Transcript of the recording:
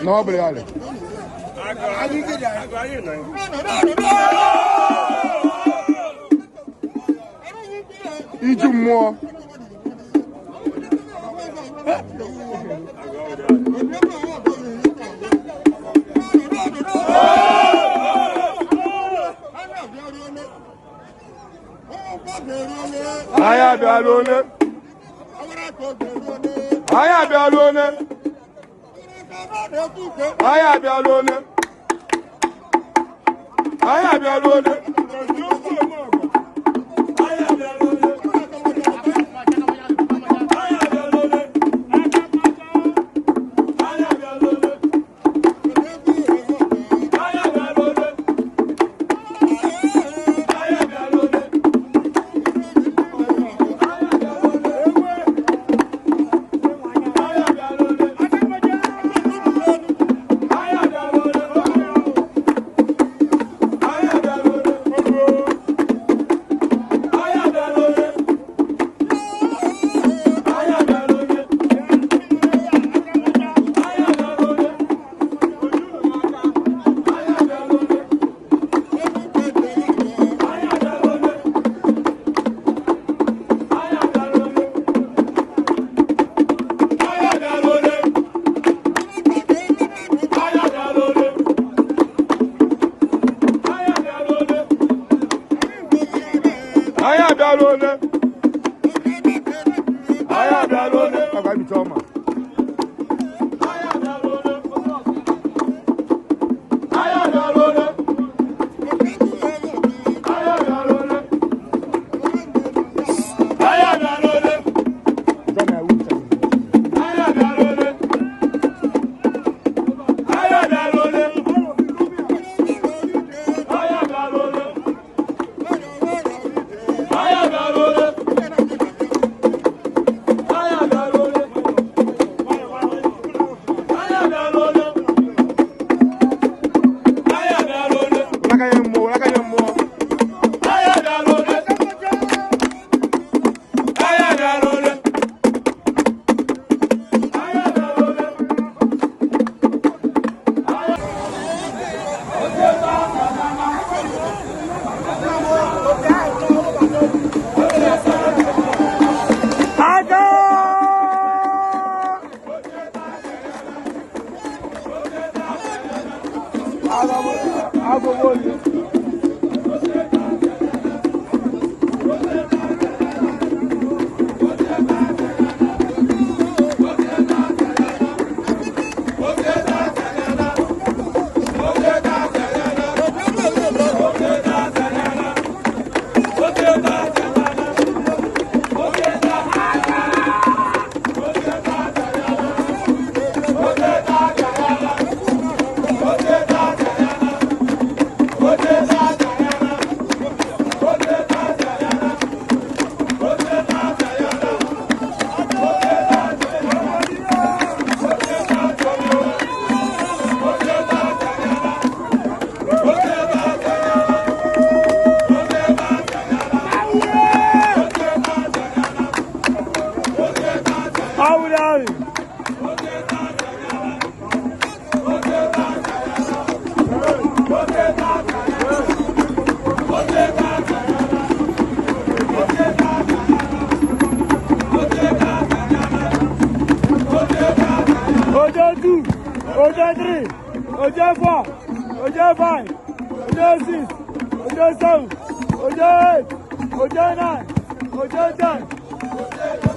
Na ọ bụla ya dị. Iju mmụọ. Anyị abịala ole? Anyị abịala ole? Anyị abịala ole? Anyị abịala ole? Anyị abịala ole? Anyị abịala ole? Ọ ga-ebicha ọma. Aka ya mmụọ, aka ya mmụọ. Aka! Agogo ni. Awụrụ. Ojo 2, Ojo 3, Ojo 4, Ojo 5, Ojo 6, Ojo 7, Ojo 8, Ojo 9, Ojo 10.